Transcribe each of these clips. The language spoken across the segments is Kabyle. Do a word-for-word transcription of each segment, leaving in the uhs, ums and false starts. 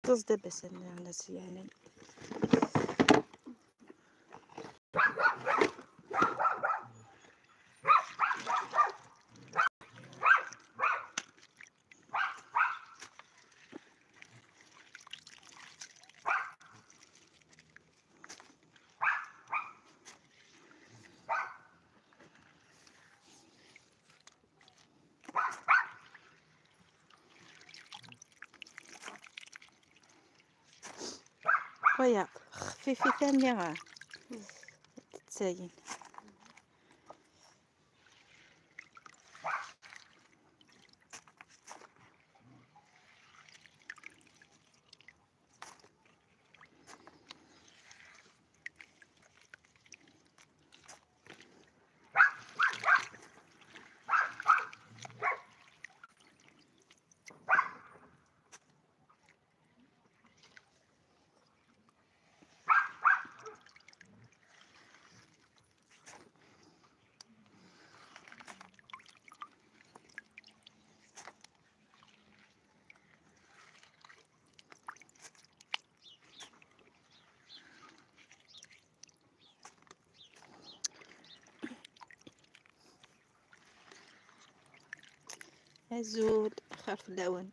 Ẓẓ-d abas-nni, nnas yeɛni. ويا خفيفي ثاني، ها تتساين. Azul, xir fell-awen.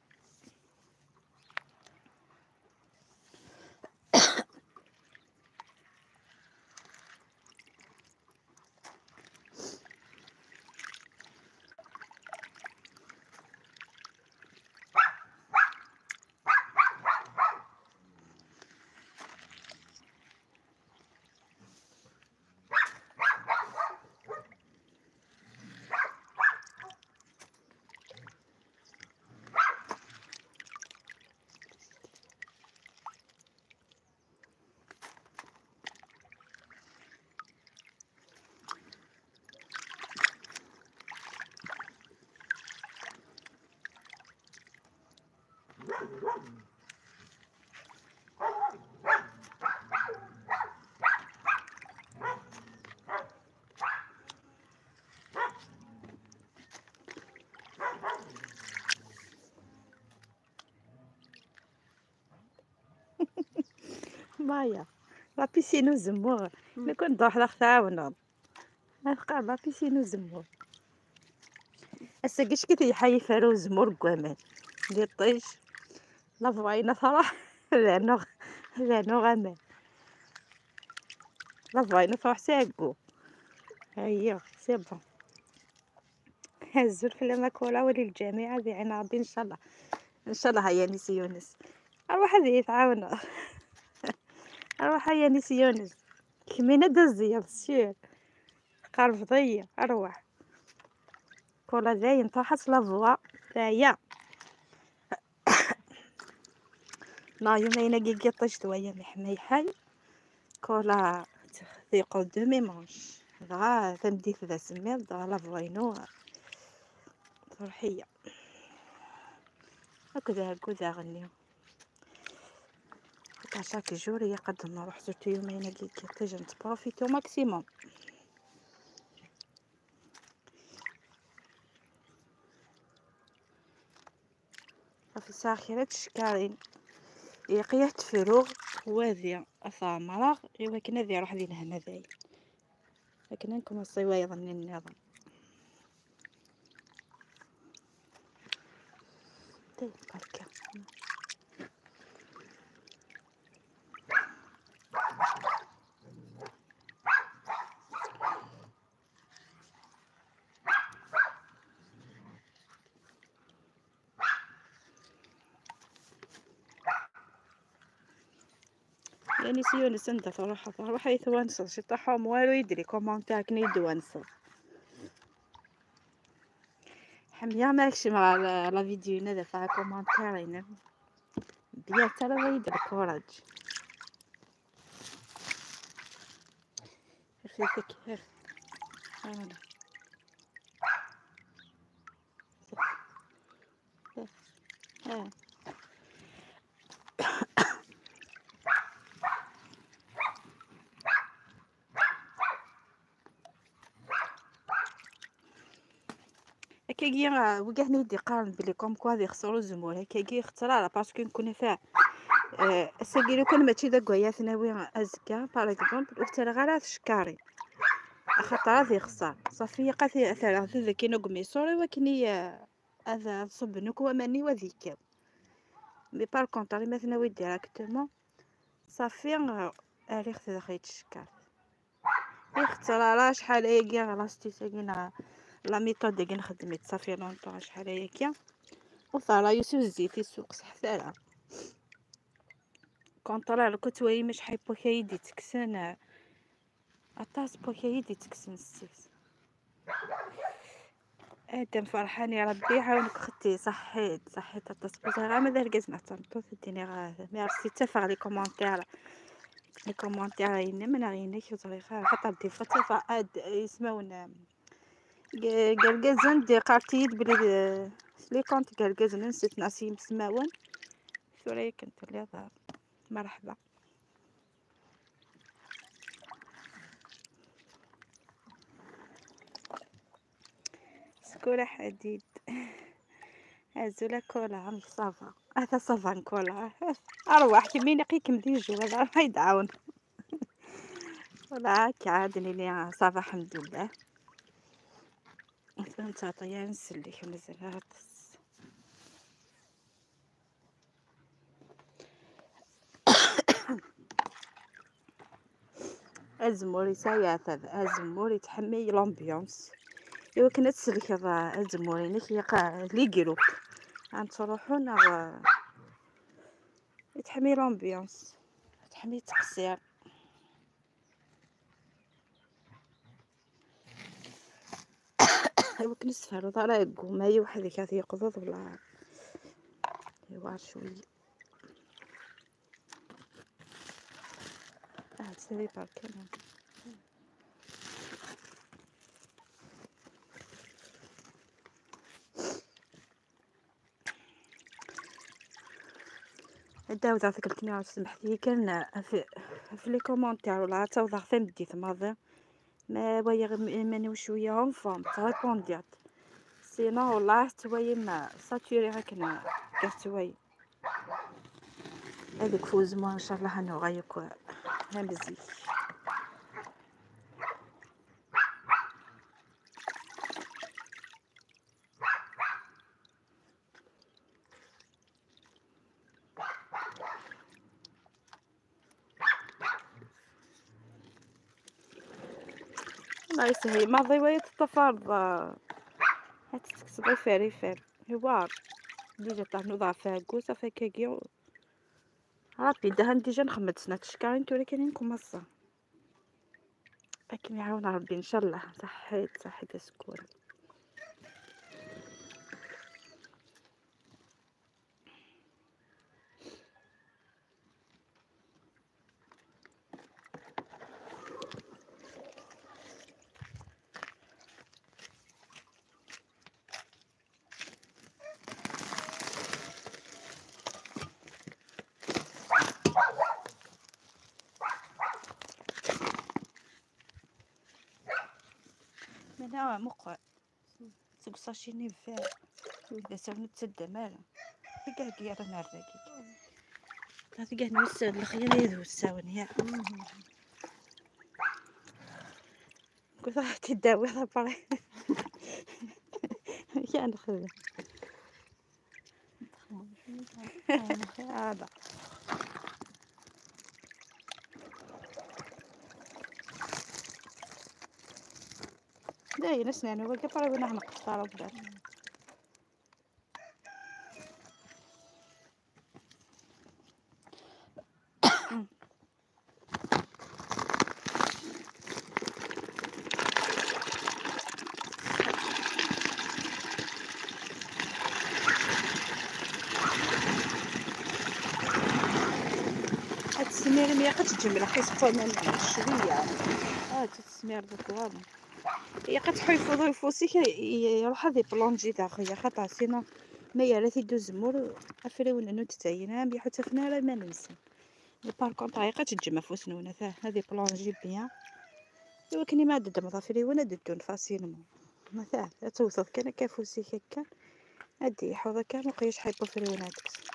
Maya, la piscine uzemmur. Nekk ad d-ruḥ daɣ tɛawneḍ. Ad qqar la piscine uzemmur. Ass-agi acki teyḥa yifer uzemmur deg waman. Di ṭṭic. La voie-inu truḥ. Ad rnuɣ, ad rnuɣ aman. La voie-inu truḥ s ɛeggu. Ayi, c'est bon. Azul fell-am a Kola, wali lǧamiɛ, ad iɛin Ṛebbi, ncallah. Ncallah a Yanis Yunes. Arwaḥ ad iyi-tɛawneḍ. Arwaḥ a Yanis Yunes. Kemmini ad d-tezziyeḍ, sûr. Tqerrbeḍ-iyi. Arwaḥ. Kola dayen truḥ-as la voix. Teɛya. Naɣ yumayen-agi n yiṭij d waya miḥmayḥay. Kola teqqel demi-manche. Dɣa tameddit d asemmiḍ, dɣa la voix-inu truḥ-iyi. Akked ɛeggu daɣenni. Akka chaque jour, ilaq ad nruḥ, surtout yumayen-agi n yiṭij, nettprofiti au maximum. Ɣef sɛiɣ kra n tcekkarin, ilaq-iyi ad tt-fruɣ, wadi ad t-ɛemreɣ, i wakken ad iruḥ di lehna dayen. Akken ad nkumaṣi wayeḍ-nni nniḍen. Tay, barka. Yanis Yunes, anda truḥeḍ? Ruḥ ay twanseḍ, ciṭaḥ ur walu yedri commentaire akken i d-twanseḍ. Ḥemmleɣ ma kecmeɣ ɣer la, la vidéo-ina ad afeɣ commentaire-inem. Bien, tarawa-yi-d lkuraǧ. Xir. Voilà. Ah. Akkagi, ah, wigad-nni i d-iqqaren belli comme quoi ad ixṣer uzemmur, akkagi ixṣer ara, parce que nekkni fa-, Eh, ass-agi lukan mačči d agway ad t-nawi azekka, par exemple, ur ttaraɣ ara tcekkarin, axaṭer ad ixṣer. Ṣafi, iqat terɣ tidekkin deg umiṣur i wakken i, eh, ad, ad ṣubben akk waman-iw ad ikkaw. Mais par contre, imi ad t-nawi directement, ṣafi, eh, rriɣ-t daxel i tcekkart. Ixetter ara acḥal ayagi lastis-agi neɣ la méthode-agi nxeddem-itt, ça fait longtemps, acḥal ayagi. Ur terra yus zzit i ssuq, ṣeḥḥet ara. Contraire, kut twayim acḥal n wakka i d-ittekksen, aṭas n wakka i d-ittekksen ssis. Adam Ferḥan, ya Ṛebbi iɛawen-k xetti, ṣaḥḥit, ṣaḥḥit aṭas. Ur ẓriɣ ama d argaz neɣ d tameṭṭut, ad d-iniɣ, ah, merci, ttafeɣ les commentaires, les commentaires inem neɣ inek, ur ẓriɣ ara, xaṭer des fois ttafeɣ ad ismawen, ah, g-, gergazen d-iqqart-iyi-d belli d, s les comptes gergazen n setna s yimesmawen. Tura yakan telliḍ, ah, merḥba. Skura Ḥadid. Azul a Kola, amek ça va? Ata ça va Kola. Arwaḥ, kemmini qikem di jwa, d arwaḥ i d-ɛawen. Wala, akka ad nili ça va, alḥemdulillah. Atan ttɛeṭṭi ara nsellek, mazal aṭas. Azemmur yesɛa yeɛtab, azemmur yettḥemmil l'ambiance. Iwakken ad tselkeḍ, ah, azemmur-inek, yeqa-, les groupes. Ad nettruḥu neɣ, ah, yettḥemmil l'ambiance, yettḥemmil ttqessir. Iwakken ur s-tferruḍ ara deg wuma-yi weḥd-k, ad t-yeqḍuḍ wala yewɛer cwiya. Ah, c'est des parcs, là. Ad d-awdeɣ tikkelt-nni, semmḥet-iyi kan, ɣef, ɣef les commentaires, wala ad tawdeɣ tameddit maḍi. Ma wayeɣ im-, iman-iw cwiya en forme, ttṛipundiɣ-d. Sinon, wellah, ttwayim saturé akken, kkes ttwayim. Ad ikfu uzemmur, ncallah, ad nuɣal akk am zik. الله يسهل، ما ضيوي تطفر. هاد تكسبي فاري فاري. هوار. ديجا تهنو ضعف هاكو، صافي كاكي. رابيد، هان ديجا نخمد سنة تشكارين توري كاينين كوماسا. أكن يعاون ربي إن شاء الله. صحيت، صحيت يا سكورة. Mana meqqer. Seg usaci-nni bfar. D asawen ur ttaddam ara. Tigah deg ara nerr dagi. Tigah n wussan, lexyal ay d wussawen, ya. Kut raḥ tiddawiḍ après. Amek ara nexdem? Hada. Dayen, ass-nni wagi après win aɣ-neqṭer ugar. Ad tesmirem, ilaq ad teǧǧem lḥis n waman cwiya. Ah, ad tesmirem deg waḍu. Ilaq ad tḥulfuḍ uyeffus-ik i-, i-, iruḥ ad iplonji daxel, axaṭer sinon ma yerra-t-id uzemmur, afriwen-nni ur d-ttayen ara, mliḥ ur ttafen ara iman-nsen. Mais par contre, ilaq ad teǧǧem afus-nwen, ata, ad iplonji bien. Iwakken imi ad d-ddmeḍ afriwen, ad d-ddun facilement. Ata, ad tewteḍ kan akka afus-ik akka, ad d-iḥuḍ akka, uqi acḥal n wafriwen ad d-kksen.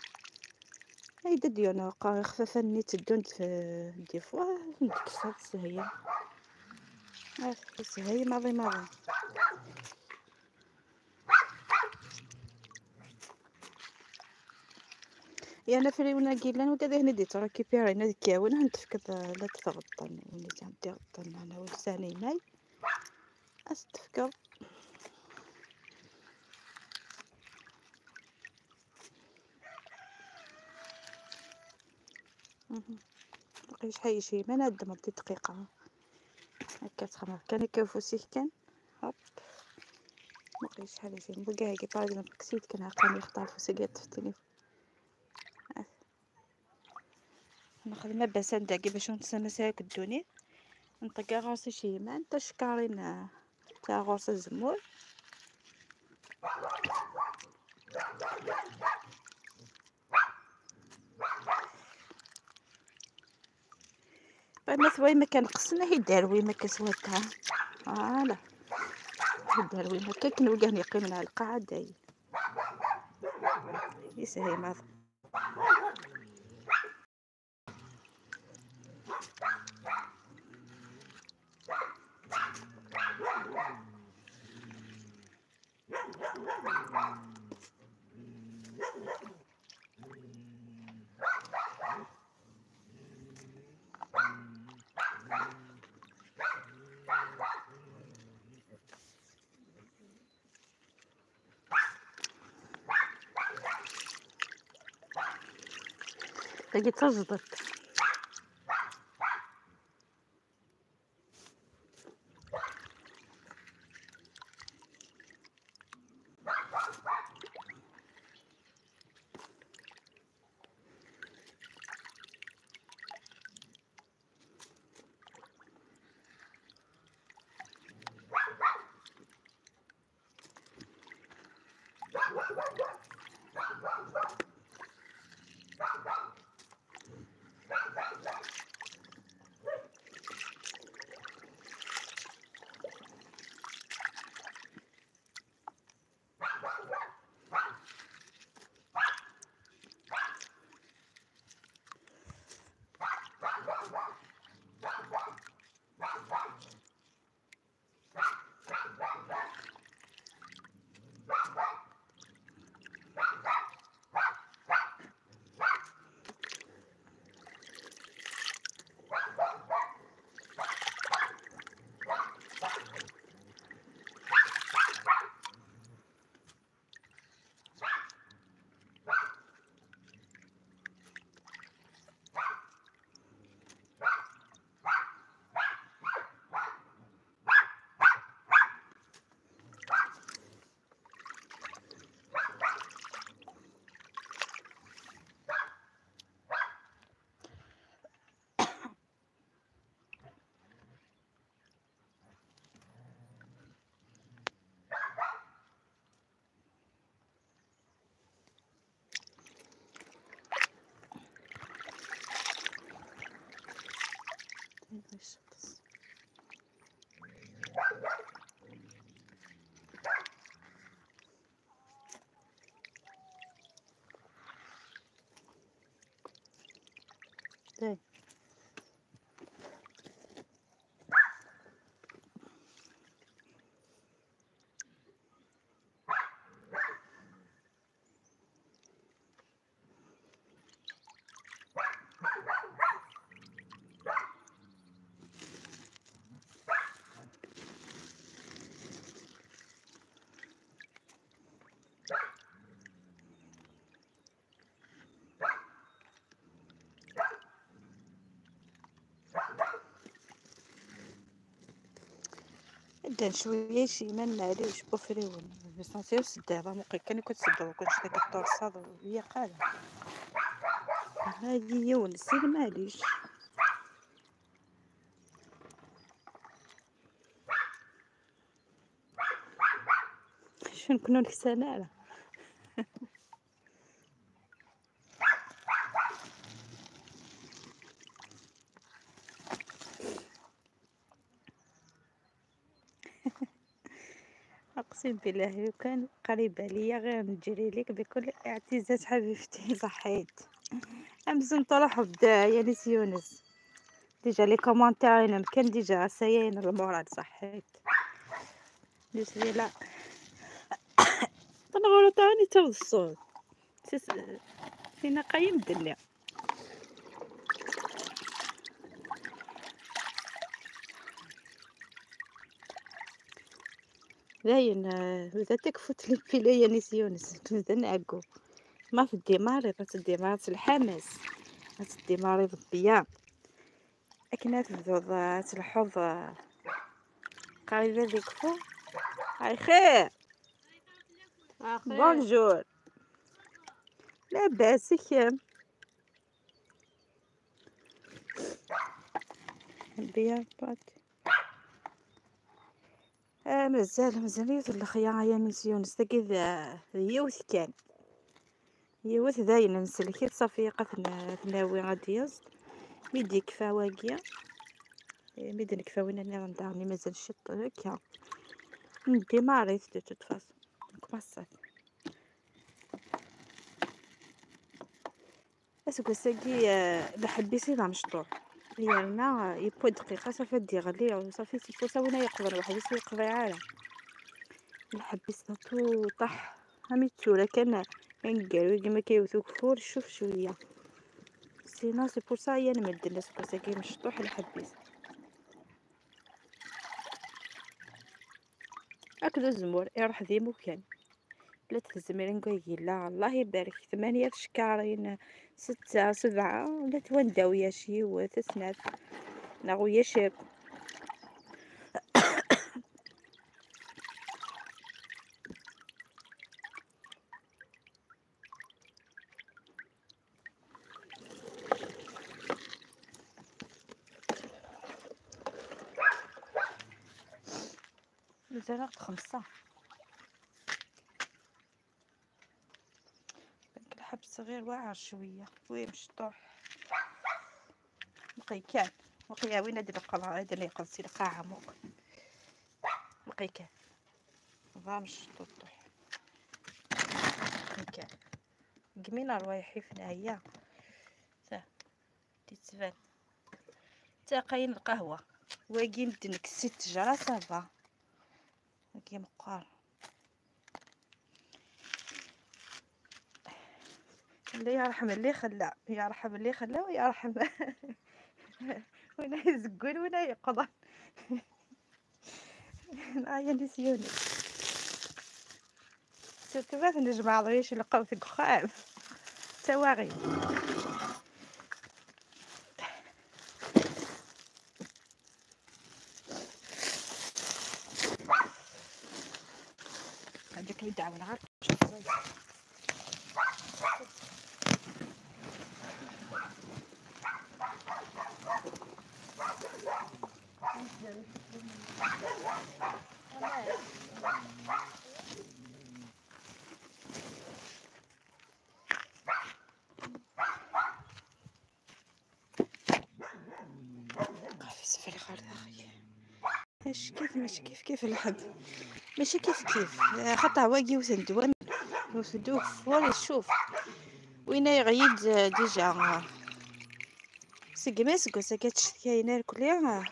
Ay d ad d-yuneq xfafan-nni tteddunt, eh, des fois, nekk sehya. Ah, sehya maḍi maḍi. Yan afriwen-agi llan, wigad i ten-id-yettṛukipirin ad k-yawin, ad n-tefkeḍ, eh, la d-tɣeṭṭen, win i d-iɣeṭṭen, neɣ win sɛan imay, ad s-t-tefkeḍ. Mhm. Baqi شحال يجي، ما نقدم دي دقيقة. هكا تخمر كان هكا وفوسيه كان. هوب. بقي شحال يجي. بقى هاكي par exemple كسيت كان عقلي يختار فوسيه قاعد في التليفون. نخدم بس نداكي باش نتسنى ساك الدوني. نطقها غاصي شي ما انت شكارين، آه، تاع غاص الزمور. فما ثوي ما كان قصنا هي دار وي ما كسوتها. فوالا. هي دار وي ما كان كنو كان يقيم على القاعة داي. يسهي ما تجي تزبط. Ddan cwiya i Ciman, maɛlic, bufriwen. L'essentiel sdar, amuqel kan i kent-sdar, ur kent-ctaki tursaḍ, ya qala. Hadi yiwen, sin, maɛlic. Cun kun ur neksan ara. أقسم بالله لو كان قريبة ليا غير نجري ليك بكل اعتزاز حبيبتي، صحيت. Amzun truḥeḍ-d, a Yanis Yunes. Déjà les commentaires-inem kan déjà ɣas-ayen lmuṛad, ṣaḥit. Déjà la. Ɣur-i ṭɛani taweḍ ṣṣut. Tis-, tina qayem d-nni. Dayen, eh, bda takfut n lpila Yanis Yunes, bda nɛeggu. Ma teddimareḍ, ad teddimareḍ s lḥamas, ad teddimareḍ bien. Akken ad tebduḍ, eh, ad telḥuḍ, eh, qrib ad ikfu. Ay xir! Axir. Bonjour. Labas, i kemm? Bien, Pat. Ah, mazal, mazal yiwet n lexya, a Yanis Yunes, tagi d, d yiwet kan. Yiwet dayen, nsellek-itt, ṣafi, ad ten-, ad t-nawi ad d-yaẓ. Mi d-yekfa wagi, eh, mi d-nekfa win nniḍen daɣen, i mazal ciṭ akka. Ndémarre-it de toute façon. Nkomaṣṣa-t. Aseggas-agi, eh, lḥebb-is i d amecṭuḥ. Yerna, eh, yewwa dqiqa, ṣafi ad d-yeɣli, ṣafi si pusa win ay yeqḍen weḥd-s ur yeqḍiɛ ara. Lḥebb-is d atuṭaḥ, am i d tura kan, aneggaru-agi ma akka yewwet ugeffur, ccuf cwiya. Sinon, c'est pour ça, yan medden aseggas-agi mecṭuḥ lḥebb-is. Akked uzemmur, iruḥ d imukan. Llant tezmirin deg wayeg yella, Allah ibarek, tmanya tcekkarin, setta, sebɛa, llant wanda ulac yiwet, snat, neɣ ulac akk. Mazal-aɣ-d xemsa. Lḥebb ṣṣɣir واعر شوية، وي مشطوح. بقي كان، بقي وين هاد القلعة، هاد اللي يقصي القاعة موق. بقي كان. ضا مشطوح. بقي كان. قمينا روايحي في العيا. تا. تتبان. تا قاين القهوة. واقي مدنك ست جرى صافا. واقي مقار. اللي يرحم اللي خلى، يرحم اللي خلى ويرحم. وين يزقون وين يقضى. آه، يا نسيوني. Surtout ما تنجمع عضيش لقاو في القخام. تواغي. هذاك اللي دعونا غير. قافز في الغار داخل. اش كيف، ماشي كيف كيف الحب، ماشي كيف كيف. آه، خطا هو يوث ندوان، يوث دوك فور يشوف وين يغيد، آه، ديجا، آه. سقمي سقو سكت شتكاين الكلية، آه.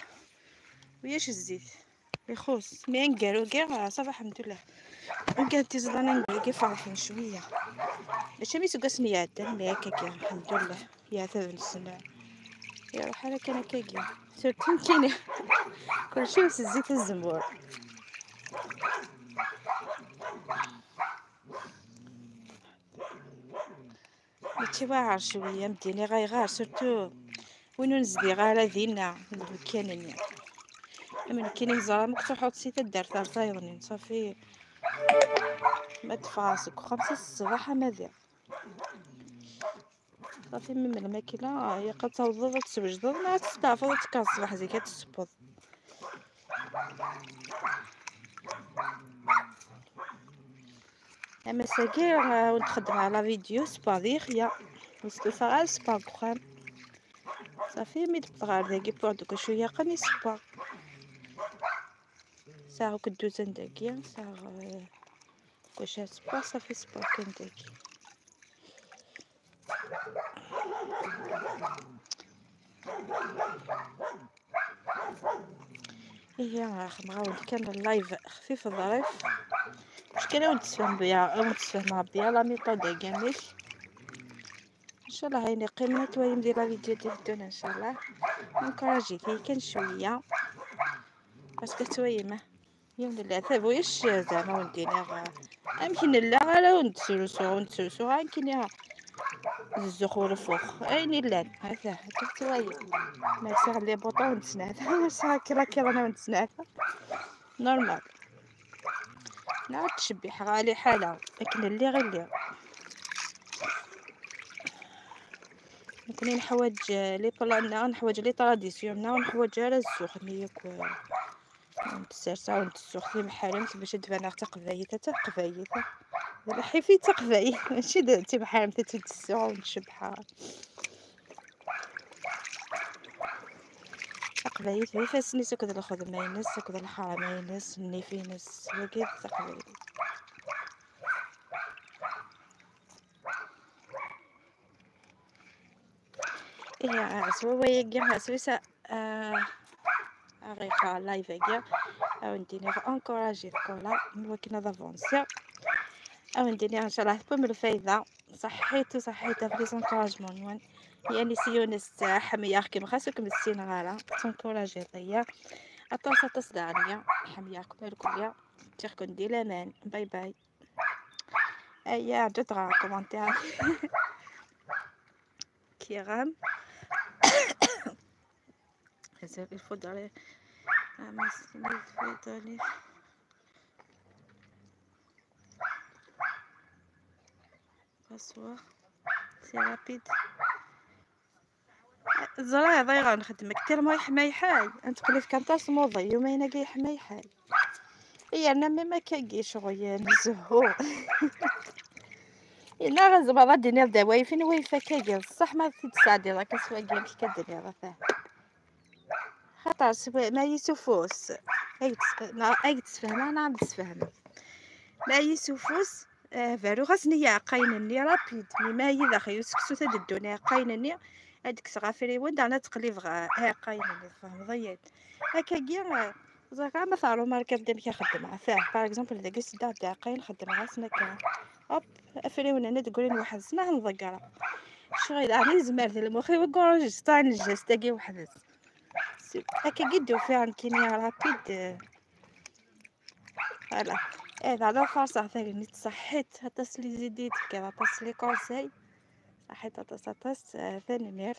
وياش الزيت يخص مي نقالو كاع، آه، صافي الحمد لله. وكانت تيزلان نقالو كيف فرحين شوية، ماشي مي سقو سمية عدن مي هكا كاع الحمد لله. يعتذر السنة. يا روح، أنا كان هكاكي. سيرتو كاين كلشي وسزيت الزنبور. ماشي واعر شوية، مديني غيغار، surtout وين نزدي غالا دينا المكان. من كاين زرا مكتوحوط سيتا دارت رزايضني، صافي. ما تفاسك خمسة الصباح ما دير. صافي، من الماكلة هي قد توضض وتسوجضض، ما تستعفض وتكا الصباح زي كتسبض. اما ساكي، آه، ونتخدم على فيديو سباغ ديخيا، وستو صغار سباغ كخام. صافي، مي دبت غير داكي بوغ دوكا شوية قني سباغ. ساغ كدوزن داكيا، ساغ، آه، كوشا سباغ، صافي سباغ كان داكي. Ihi, xemɣawel kan اللايف خفيف ظريف. مشكلة وين تسفهم بيا، وين تسفهم بيا la méthode كامل. ان شاء الله هاي نقيم نتويم ديال la vidéo دي هدونا ان شاء الله. نكراجيتي كان شويه parce que تويمه يوم لا ثابويش زعما ودينا غا. امكن لا غا لا ونتسوسو ونتسوسو غا يمكن يا الزخور فوق اين لان هذا. تويم ما سهل لي بوطون ونتسنى هذا ساكي راكي رانا ونتسنى هذا normal. نعاود تشبيح غالي حالة، لكن اللي غير اللي نكون نحوج لي بلان، نحوج لي تراديسيون، نحوج على السخن ياك. نتسرسع ونتسوخ في محارمت باش تبان تقبايثة، تقبايثة. لا حيفي تقبايث، ماشي د-، تي محارمت تي تسوع ونشبحها. تقبايث، في فاسني سكد الخدمة ينس، سكد الحرمة ينس، النيف ينس، وكيف تقبايث. إيه، عسوة وياكي، عسوسة، آه، غير لايف هكا. أو نديني انكوراجي كولا، ممكن هذا فونسيا. أو نديني إن شاء الله تكون من الفايدة. صحيت وصحيت في لي زانكوراجمون نوان. يعني سيونس حمية كيما خاصكم السين غالا. تنكوراجي طيا. أطاس أطاس داغنيا. حمية كل كليا. تيخكم دي لامان. باي باي. أيا، عدت غا كومنتير. كيغام. بزاف الفوت عليه. آه، ما سميت الفوت عليه. Bonsoir. C'est rapide. زرا ضايغه نخدمك تير ما يحمى يحاي. انت قلت كان تاس موضي يومين كي يحمى يحاي. إيه، أنا ميم كاكي شغل نزهو. إلا غزبة غادي نبدا وايفين ويفا كاكي. الصح ما في تساعدي راك سوا كاين كي كديري راه فاهم. خاطر سوا ما يسوفوس. أي تس-، نا-، أي تسفهم، أنا عم بسفهم. ما يسوفوس، آه، فارو غاسني يا قاين ني رابيد. مي ما يدخل يسكسو تد الدنيا قاين ني. هاديك صغافري ود أنا تقليب غا-، ها قاين ني فهم ضيق. هكا كي، آه، زعما ما فارو ماركة بدا مكي خدم. فاه، باغ اكزومبل، داك السداد داقين خدم غاسنا كان. هوب، افريون أنا تقولين واحد السنة نضقرة. شغل على زمار ديال المخي وكورج ستاين الجاز تاقي واحد. هكا قدو فيها كينيا رابيد. فوالا. إيه، هذا فرصة ثاني نتصحيت، هطاس لي زيدي تفكر، هطاس لي كونساي. صحيت، هطاس، هطاس، آه، ثاني مير.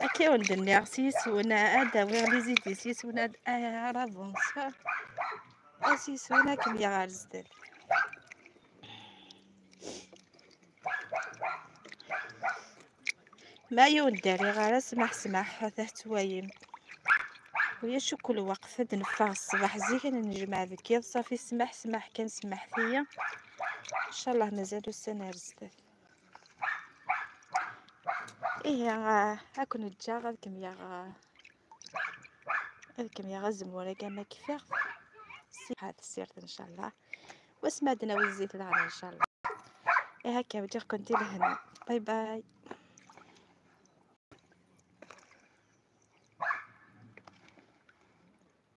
أكي وندني سيس ونا أدا وين لي زيدي سيس ونا أد-، آه، رافونس. آه، سيس ونا كم يا غارزدل. ما يوداري غير سمح سمح هذا توايم. ويا شو كل وقت هاد نفاغ الصباح زيك أنا نجمع ذكي صافي سمح سمح كان سمح فيا. إن شاء الله مازال السنة رزقت. إيه، آه، هاكو نتجا غير كمية، آه، غير كمية غير زمورة كاع ما كفاغ. سي هاد السيرة إن شاء الله. واسمعدنا وزيت لها إن شاء الله. إيه، هكا وجهكم دي لهنا. باي باي.